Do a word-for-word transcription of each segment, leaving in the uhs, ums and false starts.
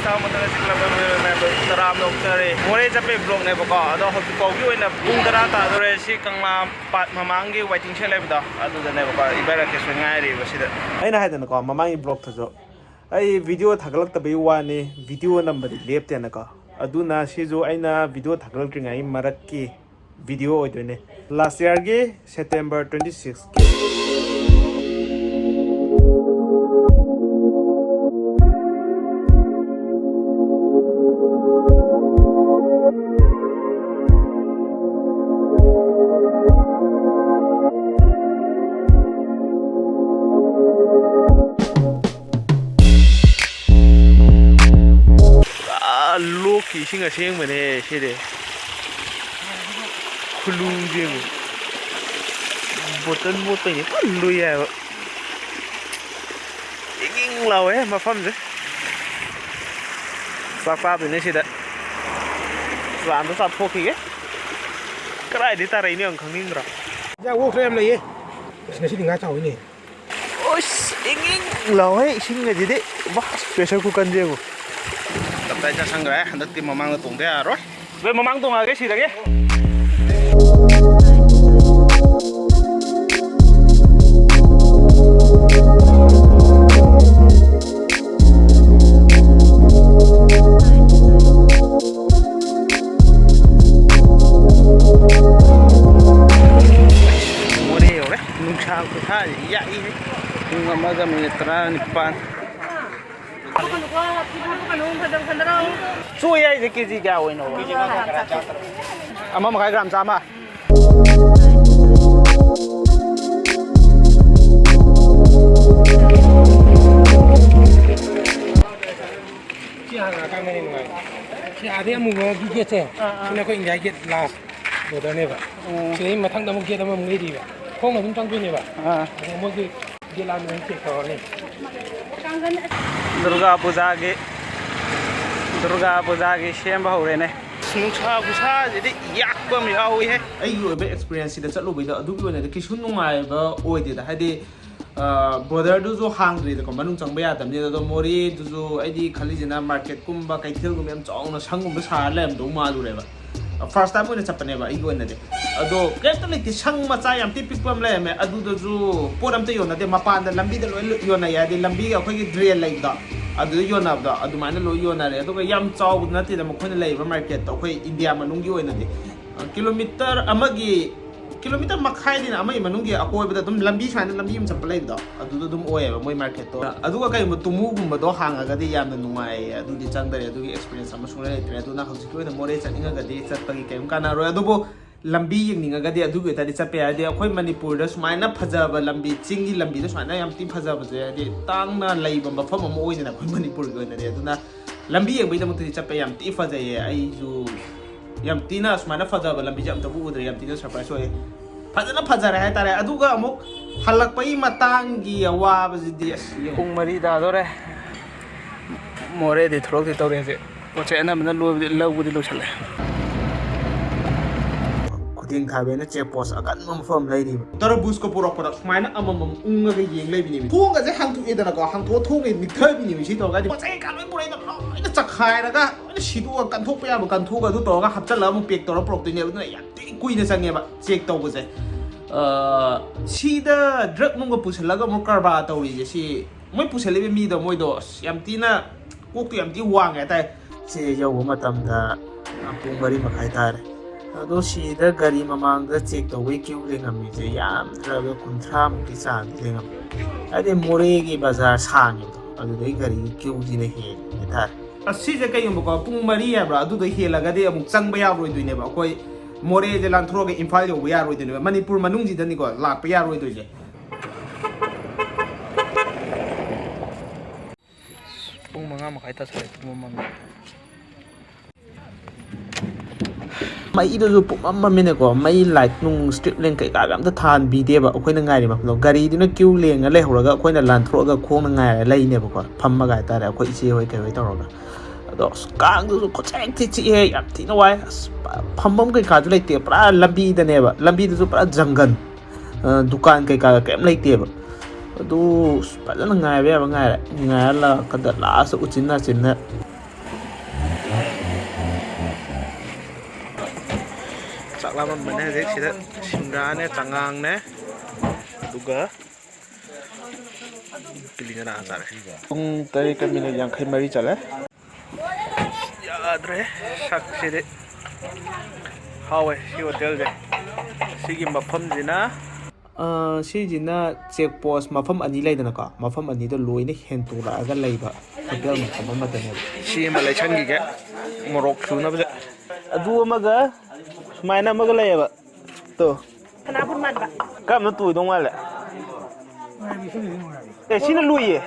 ꯆꯥꯎ ꯃꯇꯝꯗ ꯆꯤꯛꯂꯕ ꯃꯌꯥꯝꯗꯣ ꯇꯔꯥꯝꯅ ꯑꯣꯛꯆꯔꯦ꯫ ꯃꯣꯔꯦ ꯆꯠꯄꯩ ꯕ꯭ꯂꯣꯛꯅꯦꯕꯀꯣ꯫ ꯑꯗꯣ ꯍꯧꯖꯤꯛ ꯐꯥꯎꯒꯤ ꯑꯣꯏꯅ ꯄꯨꯡ ꯇꯔꯥ ꯇꯥꯗꯣꯔꯦ꯫ ꯁꯤ ꯀꯪꯂꯥ ꯄꯥꯠ ꯃꯃꯥꯡꯒꯤ ꯋꯥꯏꯇꯤꯡ ꯁꯦꯠ ꯂꯩꯕꯗꯣ ꯑꯗꯨꯗꯅꯦꯕꯀꯣ꯫ ꯏꯕꯥꯏ ꯔꯥꯀꯦꯁ ꯍꯣꯏ ꯉꯥꯏꯔꯤꯕ ꯁꯤꯗ꯫ ꯑꯩꯅ ꯍꯥꯏꯗꯅꯀꯣ, ꯃꯃꯥꯡꯒꯤ ꯕ꯭ꯂꯣꯛꯇꯁꯨ ꯑꯩ ꯚꯤꯗꯤꯑꯣ ꯊꯥꯒꯠꯂꯛꯇꯕꯩ ꯋꯥꯅꯤ, ꯚꯤꯗꯤꯑꯣ ꯅꯝꯕꯗꯤ ꯂꯦꯞꯇꯦꯅꯀꯣ꯫ ꯑꯗꯨꯅ ꯁꯤꯁꯨ ꯑꯩꯅ ꯚꯤꯗꯤꯑꯣ ꯊꯥꯒꯠꯂꯛꯇ꯭ꯔꯤꯉꯩ ꯃꯔꯛꯀꯤ ꯚꯤꯗꯤꯑꯣ ꯑꯣꯏꯗꯣꯏꯅꯦ꯫ ꯂꯥꯁ ꯌꯔꯒꯤ ꯁꯦꯞꯇꯦꯝꯕꯔ ꯇ꯭ꯋꯦꯟꯇꯤ ꯁꯤꯛꯁꯀꯤ꯫ ꯄꯨꯔꯥ ꯂꯣꯛꯀꯤ ꯏꯁꯤꯡ ꯑꯁꯦꯡꯕꯅꯦ ꯁꯤꯗꯤ꯫ ꯈꯨꯂꯨꯁꯦ ꯌꯦꯡꯉꯨ꯫ ꯕꯣꯇꯜ ꯃꯣꯠꯄꯩꯅꯦ ꯐꯖꯅ ꯂꯨꯏ ꯍꯥꯏꯕ꯫ ꯏꯪ ꯏꯪ ꯂꯥꯎꯋꯦ ꯃꯐꯝꯁꯦ꯫ ꯆꯥꯛ ꯆꯥꯗꯣꯏꯅꯦ ꯁꯤꯗ꯫ ꯆꯥ ꯑꯝꯇ ꯆꯥꯊꯣꯛꯈꯤꯒꯦ꯫ ꯀꯗꯥꯏꯗꯩ ꯇꯥꯔꯛꯏꯅꯣ ꯌꯥꯝ ꯈꯪꯅꯤꯡꯗ꯭ꯔꯣ? ꯌꯥ, ꯑꯣꯛꯁꯨ ꯌꯥꯝ ꯂꯩꯌꯦ꯫ ꯑꯁ, ꯉꯁꯤꯗꯤ ꯉꯥ ꯆꯥꯎꯋꯤꯅꯦ꯫ ꯑꯁ, ꯏꯪ ꯏꯪ ꯂꯥꯎꯋꯦ ꯏꯁꯤꯡ ꯑꯁꯤꯗꯤ꯫ ꯋꯥ, ꯄ꯭ꯔꯦꯁꯔ ꯀꯨꯀꯔꯁꯦ ꯌꯦꯡꯉꯨ꯫ ꯇꯞꯇꯥꯏ ꯆꯥꯁꯟꯈ꯭ꯔꯦ꯫ ꯍꯟꯗꯛꯇꯤ ꯃꯃꯥꯡꯗ ꯇꯣꯡꯗ ꯌꯥꯔꯔꯣꯏ꯫ ꯕꯦ, ꯃꯃꯥꯡ ꯇꯣꯡꯉꯛꯑꯒꯦ ꯁꯤꯗꯒꯤ꯫ ꯃꯣꯔꯦ ꯌꯧꯔꯦ꯫ ꯅꯨꯡꯁꯥ ꯈꯨꯁꯥꯁꯤ ꯌꯥꯛꯏꯍꯦ꯫ ꯄꯨꯡ ꯑꯃꯒ ꯃꯤꯅꯤꯠ ꯇꯔꯥꯅꯤꯄꯥꯟ꯫ ꯆꯣꯏ ꯍꯥꯏꯁꯦ ꯀꯦꯖꯤ ꯀꯌꯥ ꯑꯣꯏꯅꯣ? ꯑꯃ ꯃꯈꯥꯏ ꯒ꯭ꯔꯥꯝ ꯆꯥꯝꯃ꯫ ꯁꯤ ꯍꯥꯟꯅ ꯀꯥꯏ ꯃꯔꯤ ꯅꯨꯡꯉꯥꯏ꯫ ꯁꯤ ꯑꯥꯗꯩ ꯑꯃꯨꯕꯒꯤ ꯒꯦꯠꯁꯦ, ꯑꯥ, ꯑꯥ꯫ ꯁꯤꯅ ꯑꯩꯈꯣꯏ ꯏꯟꯗꯤꯌꯥ ꯒꯦꯠ ꯂꯥꯁ ꯕꯣꯔꯗꯔꯅꯦꯕ꯫ ꯑꯣ꯫ ꯁꯤꯗꯩ ꯃꯊꯪꯗ ꯑꯃꯨꯛ ꯒꯦꯠ ꯑꯃꯃꯨꯛ ꯂꯩꯔꯤꯕ꯫ ꯈꯣꯡꯅ ꯑꯗꯨꯝ ꯆꯪꯗꯣꯏꯅꯦꯕ꯫ ꯑꯥ꯫ ꯑꯗꯣ ꯃꯣꯏꯒꯤ ꯒꯦꯠ ꯂꯥꯟꯗ ꯑꯗꯨꯝ ꯆꯦꯛ ꯇꯧꯔꯅꯤ꯫ ꯗꯨꯔꯒꯥ ꯄꯨꯖꯥꯒꯤ, ꯗꯨꯔꯒꯥ ꯄꯨꯖꯥꯒꯤ ꯁꯦꯝꯕ ꯍꯧꯔꯦꯅꯦ꯫ ꯅꯨꯡꯁꯥ ꯈꯨꯁꯥꯁꯤꯗꯤ ꯌꯥꯛꯄ ꯑꯃ ꯌꯥꯎꯏꯍꯦ꯫ ꯑꯩꯒꯤ ꯑꯣꯏꯕ ꯑꯦꯛꯁꯄꯤꯔꯤꯌꯦꯟꯁꯁꯤꯗ ꯆꯠꯂꯨꯕꯩꯗ ꯑꯗꯨꯒꯤ ꯑꯣꯏꯅꯗꯤ ꯀꯩꯁꯨ ꯅꯨꯡꯉꯥꯏꯕ ꯑꯣꯏꯗꯦꯗ꯫ ꯍꯥꯏꯗꯤ ꯕꯣꯔꯗꯔꯗꯨꯁꯨ ꯍꯥꯡꯗ꯭ꯔꯤꯗꯀꯣ, ꯃꯅꯨꯡ ꯆꯪꯕ ꯌꯥꯗꯕꯅꯤꯅ꯫ ꯑꯗꯣ ꯃꯣꯔꯦꯗꯨꯁꯨ ꯑꯩꯗꯤ ꯈꯜꯂꯤꯁꯤꯅ ꯃꯥꯔꯀꯦꯠꯀꯨꯝꯕ, ꯀꯩꯊꯦꯜꯒꯨꯝꯕ ꯌꯥꯝ ꯆꯥꯎꯅ ꯁꯪꯒꯨꯝꯕ ꯁꯥꯔ ꯂꯩꯔꯝꯗꯧ ꯃꯥꯜꯂꯨꯔꯦꯕ꯫ ꯐꯥꯔꯁ ꯇꯥꯏꯝ ꯑꯣꯏꯅ ꯆꯠꯄꯅꯦꯕ ꯑꯩꯒꯤ ꯑꯣꯏꯅꯗꯤ꯫ ꯑꯗꯣ ꯀꯩꯝꯇ ꯂꯩꯇꯦ, ꯁꯪ ꯃꯆꯥ ꯌꯥꯝ ꯊꯤ ꯄꯤꯛꯄ ꯑꯃ ꯂꯩꯔꯝꯃꯦ꯫ ꯑꯗꯨꯗꯁꯨ ꯄꯣꯠ ꯑꯝꯇ ꯌꯣꯟꯅꯗꯦ, ꯃꯄꯥꯟꯗ ꯂꯝꯕꯤꯗ ꯂꯣꯏ ꯌꯣꯟꯅꯩ, ꯍꯥꯏꯗꯤ ꯂꯝꯕꯤꯒꯤ ꯑꯩꯈꯣꯏꯒꯤ ꯗ꯭ꯔꯦꯟ ꯂꯩꯕꯗꯣ, ꯑꯗꯨꯗ ꯌꯣꯟꯅꯕꯗꯣ ꯑꯗꯨꯃꯥꯏꯅ ꯂꯣꯏ ꯌꯣꯟꯅꯔꯦ꯫ ꯑꯗꯨꯒ ꯌꯥꯝ ꯆꯥꯎꯕ ꯅꯠꯇꯦꯗ ꯃꯈꯣꯏꯅ ꯂꯩꯔꯤꯕ ꯃꯥꯔꯀꯦꯠꯇꯣ, ꯑꯩꯈꯣꯏ ꯏꯟꯗꯤꯌꯥ ꯃꯅꯨꯡꯒꯤ ꯑꯣꯏꯅꯗꯤ꯫ ꯀꯤꯂꯣꯃꯤꯇꯔ ꯑꯃꯒꯤ, ꯀꯤꯂꯣꯃꯤꯇꯔ ꯃꯈꯥꯏꯗꯤꯅ ꯑꯃꯒꯤ ꯃꯅꯨꯡꯒꯤ ꯑꯀꯣꯏꯕꯗ ꯑꯗꯨꯝ ꯂꯝꯕꯤ ꯁꯨꯃꯥꯏꯅ ꯂꯝꯕꯤ ꯑꯃ ꯆꯠꯄ ꯂꯩꯕꯗꯣ, ꯑꯗꯨꯗ ꯑꯗꯨꯝ ꯑꯣꯏꯌꯦꯕ ꯃꯣꯏ ꯃꯥꯔꯀꯦꯠꯇꯣ꯫ ꯑꯗꯨꯒ ꯀꯩꯒꯨꯝꯕ ꯇꯨꯃꯨꯒꯨꯝꯕꯗꯣ ꯍꯥꯡꯉꯒꯗꯤ ꯌꯥꯝꯅ ꯅꯨꯡꯉꯥꯏꯌꯦ, ꯑꯗꯨꯗꯤ ꯆꯪꯗꯔꯦ, ꯑꯗꯨꯒꯤ ꯑꯦꯛꯁꯄꯤꯔꯤꯌꯦꯟꯁ ꯑꯃ ꯁꯨꯡꯂꯩ ꯂꯩꯇ꯭ꯔꯦ꯫ ꯑꯗꯨꯅ ꯍꯧꯖꯤꯛꯀꯤ ꯑꯣꯏꯅ ꯃꯣꯔꯦ ꯆꯠꯅꯤꯡꯉꯒꯗꯤ ꯆꯠꯄꯒꯤ ꯀꯔꯤꯝ ꯀꯥꯟꯅꯔꯣꯏ꯫ ꯑꯗꯨꯕꯨ ꯂꯝꯕꯤ ꯌꯦꯡꯅꯤꯡꯉꯒꯗꯤ ꯑꯗꯨꯒꯤ ꯑꯣꯏꯇꯥꯔꯗꯤ ꯆꯠꯄ ꯌꯥꯏ꯫ ꯍꯥꯏꯗꯤ ꯑꯩꯈꯣꯏ ꯃꯅꯤꯄꯨꯔꯗ ꯁꯨꯃꯥꯏꯅ ꯐꯖꯕ ꯂꯝꯕꯤ, ꯆꯤꯡꯒꯤ ꯂꯝꯕꯤꯗ ꯁꯨꯃꯥꯏꯅ ꯌꯥꯝ ꯊꯤ ꯐꯖꯕꯁꯦ ꯍꯥꯏꯗꯤ ꯇꯥꯡꯅ ꯂꯩꯕ ꯃꯐꯝ ꯑꯃ ꯑꯣꯏꯗꯅ ꯑꯩꯈꯣꯏ ꯃꯅꯤꯄꯨꯔꯒꯤ ꯑꯣꯏꯅꯗꯤ꯫ ꯑꯗꯨꯅ ꯂꯝꯕꯤ ꯌꯦꯡꯕꯒꯤꯗꯃꯛꯇꯗꯤ ꯆꯠꯄ ꯌꯥꯝ ꯊꯤ ꯐꯖꯩꯌꯦ꯫ ꯑꯩꯁꯨ ꯌꯥꯝ ꯊꯤꯅ ꯁꯨꯃꯥꯏꯅ ꯐꯖꯕ ꯂꯝꯕꯤꯁꯦ ꯑꯝꯇꯕꯨ ꯎꯗ꯭ꯔꯦ, ꯌꯥꯝ ꯊꯤꯅ ꯁꯔꯄ꯭ꯔꯥꯏꯁ ꯑꯣꯏꯌꯦ꯫ ꯐꯖꯅ ꯐꯖꯔꯦ ꯍꯥꯏꯇꯥꯔꯦ꯫ ꯑꯗꯨꯒ ꯑꯃꯨꯛ ꯍꯜꯂꯛꯄꯒꯤ ꯃꯇꯥꯡꯒꯤ ꯑꯋꯥꯕꯁꯤꯗꯤ ꯑꯁ ꯌꯦꯡꯉꯨ꯫ ꯄꯨꯡ ꯃꯔꯤ ꯇꯥꯗꯣꯔꯦ꯫ ꯃꯣꯔꯦꯗꯤ ꯊꯣꯛꯂꯛꯇꯤ ꯇꯧꯔꯦ ꯍꯧꯖꯤꯛ꯫ ꯄꯣꯠ ꯆꯩ ꯑꯅꯝꯕꯅ ꯂꯣꯏꯕꯨꯗꯤ, ꯂꯧꯕꯗꯤ ꯂꯣꯏꯁꯤꯜꯂꯦ꯫ ꯈꯨꯗꯤꯡ ꯊꯥꯕꯤꯅ ꯆꯦꯛ ꯄꯣꯁ ꯑꯀꯟꯕ ꯃꯐꯝ ꯂꯩꯔꯤꯕ꯫ ꯇꯔꯕꯨꯖꯀ ꯄꯨꯔꯛꯄꯗ ꯁꯨꯃꯥꯏꯅ ꯑꯃꯃꯝ ꯎꯪꯉꯒ ꯌꯦꯡ ꯂꯩꯕꯤꯅꯦꯕ꯫ ꯊꯣꯡꯒꯁꯦ ꯍꯥꯡꯇꯣꯛꯑꯦꯗꯅꯀꯣ, ꯍꯥꯡꯇꯣꯛꯑ ꯊꯣꯡꯒꯁꯦ ꯅꯤꯛꯊꯕꯤꯅꯦꯕ ꯁꯤ ꯇꯧꯔꯒ꯫ ꯍꯥꯏꯗꯤ ꯄꯣꯠ ꯆꯩ ꯀꯩꯀꯥ ꯂꯣꯏ ꯄꯨꯔꯛꯏꯗ ꯂꯣꯏꯅ ꯆꯈꯥꯏꯔꯒ ꯂꯣꯏꯅ ꯁꯤꯗꯣꯛꯑꯒ, ꯀꯟꯊꯣꯛꯄ ꯌꯥꯕ ꯀꯟꯊꯣꯛꯑꯒ ꯑꯗꯨ ꯇꯧꯔꯒ ꯍꯥꯞꯆꯜꯂꯒ ꯑꯃꯨꯛ ꯄꯦꯛ ꯇꯧꯔꯒ ꯄꯨꯔꯛꯇꯣꯏꯅꯦꯕ꯫ ꯑꯗꯨꯅ ꯌꯥꯝ ꯊꯤ ꯀꯨꯏꯅ ꯆꯪꯉꯦꯕ ꯆꯦꯛ ꯇꯧꯕꯁꯦ꯫ ꯑ, ꯁꯤꯗ ꯗ꯭ꯔꯒ ꯅꯨꯡꯒ ꯄꯨꯁꯜꯂꯒ ꯑꯃꯨꯛ ꯀꯔꯕꯥꯔ ꯇꯧꯔꯤꯁꯦ, ꯁꯤ ꯃꯣꯏ ꯄꯨꯁꯜꯂꯤꯕ ꯃꯤꯗꯣ, ꯃꯣꯏꯗꯣ ꯑꯁ ꯌꯥꯝ ꯊꯤꯅ ꯀꯣꯛꯇꯣ ꯌꯥꯝ ꯊꯤ ꯋꯥꯡꯉꯦ ꯍꯥꯏꯇꯥꯔꯦ꯫ ꯁꯤ ꯌꯧꯕ ꯃꯇꯝꯗ ꯄꯨꯡ ꯃꯔꯤ ꯃꯈꯥꯏ ꯇꯥꯔꯦ꯫ ꯑꯗꯣ ꯁꯤꯗ ꯒꯥꯔꯤ ꯃꯃꯥꯡꯗ ꯆꯦꯛ ꯇꯧꯕꯒꯤ ꯀ꯭ꯌꯨ ꯂꯦꯡꯉꯝꯃꯤꯁꯦ ꯌꯥꯝꯗ꯭ꯔꯕꯗ ꯀꯨꯟꯊ꯭ꯔꯥꯃꯨꯛꯀꯤ ꯆꯥꯡꯗꯤ ꯂꯦꯡꯉꯝꯃꯤ꯫ ꯍꯥꯏꯗꯤ ꯃꯣꯔꯦꯒꯤ ꯕꯖꯥꯔ ꯁꯥꯡꯉꯤꯕꯗꯣ, ꯑꯗꯨꯗꯩ ꯒꯥꯔꯤꯒꯤ ꯀ꯭ꯌꯨꯁꯤꯅ ꯍꯦꯜꯂꯤ ꯍꯥꯏꯇꯥꯔꯦ꯫ ꯑꯁꯤꯁꯦ ꯀꯩꯒꯨꯝꯕꯀꯣ ꯄꯨꯡ ꯃꯔꯤ ꯍꯥꯏꯕ꯭ꯔꯥ, ꯑꯗꯨꯗꯩ ꯍꯦꯜꯂꯒꯗꯤ ꯑꯃꯨꯛ ꯆꯪꯕ ꯌꯥꯔꯣꯏꯗꯣꯏꯅꯦꯕ꯫ ꯑꯩꯈꯣꯏ ꯃꯣꯔꯦꯁꯦ ꯂꯥꯟꯊꯣꯔꯛꯑꯒ ꯏꯝꯐꯥꯜ ꯌꯧꯕ ꯌꯥꯔꯣꯏꯗꯣꯏꯅꯦꯕ꯫ ꯃꯅꯤꯄꯨꯔ ꯃꯅꯨꯡꯁꯤꯗꯅꯤꯀꯣ ꯂꯥꯛꯄ ꯌꯥꯔꯣꯏꯗꯣꯏꯁꯦ꯫ ꯄꯨꯡ ꯃꯉꯥ ꯃꯈꯥꯏ ꯇꯥꯁꯜꯂꯛꯑꯦ, ꯄꯨꯡ ꯑꯃ꯫ ꯃꯩꯗꯨꯁꯨ ꯄꯨꯝꯃꯝꯃꯝꯃꯤꯅꯦꯀꯣ, ꯃꯩ, ꯂꯥꯏꯠ ꯅꯨꯡ, ꯁ꯭ꯇ꯭ꯔꯤꯠ ꯂꯦꯝꯞ ꯀꯩꯀꯥ ꯑꯝꯇ ꯊꯥꯟꯕꯤꯗꯦꯕ ꯑꯩꯈꯣꯏꯅ ꯉꯥꯏꯔꯤ ꯃꯐꯝꯗꯣ꯫ ꯒꯥꯔꯤꯗꯨꯅ ꯀ꯭ꯌꯨ ꯂꯦꯡꯉ ꯂꯩꯍꯧꯔꯒ ꯑꯩꯈꯣꯏꯅ ꯂꯥꯟꯊꯣꯛꯑꯒ ꯈꯣꯡꯅ ꯉꯥꯏꯔ ꯂꯩꯅꯦꯕꯀꯣ, ꯐꯝꯃꯒ ꯍꯥꯏꯇꯥꯔꯦ, ꯑꯩꯈꯣꯏ ꯏꯆꯦ ꯍꯣꯏ ꯀꯩꯍꯣꯏ ꯇꯧꯔꯒ꯫ ꯑꯗꯣ ꯑꯁ, ꯀꯥꯡꯗꯨꯁꯨ ꯈꯨꯠꯆꯤꯛ ꯊꯤ ꯆꯤꯛꯑꯦ, ꯌꯥꯝ ꯊꯤꯅ ꯋꯥꯏ꯫ ꯑꯁ, ꯐꯝꯐꯝ ꯀꯩꯀꯥꯁꯨ ꯂꯩꯇꯦ, ꯄꯨꯔꯥ ꯂꯝꯕꯤꯗꯅꯦꯕ, ꯂꯝꯕꯤꯗꯨꯁꯨ ꯄꯨꯔꯥ ꯖꯪꯒꯜ꯫ ꯑ, ꯗꯨꯀꯥꯟ ꯀꯩꯀꯥꯒ ꯀꯩꯝ ꯂꯩꯇꯦꯕ꯫ ꯑꯗꯨ ꯐꯖꯅ ꯉꯥꯏꯕ ꯌꯥꯕ ꯉꯥꯏꯔꯦ꯫ ꯉꯥꯏꯔ ꯂꯥꯛꯄꯗ ꯂꯥꯁ ꯎꯆꯤꯟ ꯅꯥꯆꯤꯟꯅ ꯆꯥꯛ ꯂꯥꯝꯃꯝꯕꯅꯦ ꯍꯧꯖꯤꯛ꯫ ꯁꯤꯗ ꯁꯤꯡꯒ꯭ꯔꯥꯅꯦ, ꯆꯉꯥꯡꯅꯦ, ꯑꯗꯨꯒ ꯀꯤꯂꯤ ꯆꯅꯥ ꯆꯥꯔꯦ꯫ ꯄꯨꯡ ꯇꯔꯦꯠꯀ ꯃꯤꯅꯤꯠ ꯌꯥꯡꯈꯩ ꯃꯔꯤ ꯆꯠꯂꯦ꯫ ꯌꯥꯗ꯭ꯔꯦ ꯁꯛꯁꯤꯗꯤ꯫ ꯍꯥꯎꯋꯦ ꯁꯤ ꯍꯣꯇꯦꯜꯁꯦ꯫ ꯁꯤꯒꯤ ꯃꯐꯝꯁꯤꯅ, ꯑ, ꯁꯤꯁꯤꯅ ꯆꯦꯛ ꯄꯣꯁ ꯃꯐꯝ ꯑꯅꯤ ꯂꯩꯗꯅꯀꯣ, ꯃꯐꯝ ꯑꯅꯤꯗꯣ ꯂꯣꯏꯅ ꯍꯦꯟꯇꯣꯔꯛꯑꯒ ꯂꯩꯕ ꯍꯣꯇꯦꯜ ꯃꯐꯝ ꯑꯃꯗꯅꯦꯕ꯫ ꯁꯤ ꯑꯃ ꯂꯩꯁꯟꯈꯤꯒꯦ, ꯃꯣꯔꯣꯛ ꯁꯨꯅꯕꯁꯦ꯫ ꯑꯗꯨ ꯑꯃꯒ ꯁꯨꯃꯥꯏꯅ ꯑꯃꯒ ꯂꯩꯌꯦꯕ꯫ ꯇꯣ꯫ ꯁꯅꯥꯕꯨꯟ ꯃꯥꯟꯕ꯫ ꯀꯔꯝꯅ ꯇꯣꯏꯗꯧ ꯃꯥꯜꯂꯦ? ꯑꯦ, ꯁꯤꯅ ꯂꯨꯏꯌꯦ꯫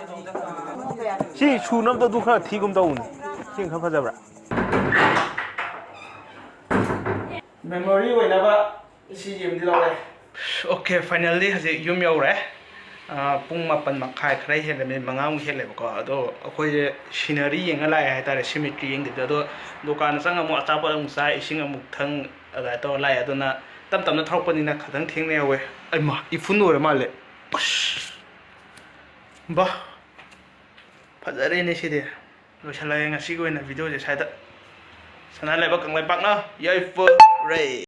ꯁꯤ ꯁꯨꯅꯕꯗꯣ ꯑꯗꯨ ꯈꯔ ꯊꯤꯒꯨꯝ ꯇꯧꯕꯅꯦ꯫ ꯁꯤꯅ ꯈꯔ ꯐꯖꯕ꯭ꯔꯥ? ꯃꯦꯃꯣꯔꯤ ꯑꯣꯏꯅꯕ ꯁꯤ ꯌꯦꯡꯗꯤ ꯂꯧꯔꯦ꯫ Okay, finally ꯍꯧꯖꯤꯛ ꯌꯨꯝ ꯌꯧꯔꯦ꯫ ꯑꯥ, ꯄꯨꯡ ꯃꯥꯄꯟ ꯃꯈꯥꯏ ꯈꯔ ꯍꯦꯜꯂꯦ, ꯃꯤꯅꯤꯠ ꯃꯉꯥꯃꯨꯛ ꯍꯦꯜꯂꯦꯕꯀꯣ꯫ ꯑꯗꯣ ꯑꯩꯈꯣꯏꯁꯦ ꯁꯤꯅꯔꯤ ꯌꯦꯡꯉ ꯂꯥꯛꯑꯦ ꯍꯥꯏꯇꯥꯔꯦ, ꯁꯤꯃꯤꯇ꯭ꯔꯤ ꯌꯦꯡꯗꯕꯤꯗ꯫ ꯑꯗꯣ ꯗꯨꯀꯥꯟꯗ ꯆꯪꯉ ꯑꯃꯨꯛ ꯑꯆꯥꯄꯣꯠ ꯑꯃꯨꯛ ꯆꯥ, ꯏꯁꯤꯡ ꯑꯃꯨꯛ ꯊꯪ, ꯑꯗꯨꯃꯥꯏꯅ ꯇꯧꯔ ꯂꯥꯛꯑꯦ꯫ ꯑꯗꯨꯅ ꯇꯞ ꯇꯞꯅ ꯊꯧꯔꯛꯄꯅꯤꯅ ꯈꯤꯇꯪ ꯊꯦꯡꯅ ꯌꯧꯋꯦ꯫ ꯑꯩꯃꯥ, ꯏꯐꯨꯟ ꯑꯣꯏꯔ ꯃꯥꯜꯂꯦ꯫ ꯑꯁ! ꯕꯥ! ꯐꯖꯔꯦꯅꯦ ꯁꯤꯗꯤ꯫ ꯂꯣꯏꯁꯤꯜꯂꯒꯦ ꯉꯁꯤꯒꯤ ꯑꯣꯏꯅ ꯚꯤꯗꯤꯑꯣꯁꯦ ꯁ꯭ꯋꯥꯏꯗ꯫ ꯁꯅꯥ ꯂꯩꯕꯥꯛ ꯀꯪꯂꯩꯄꯥꯛꯅ ꯌꯥꯏꯐꯔꯦ꯫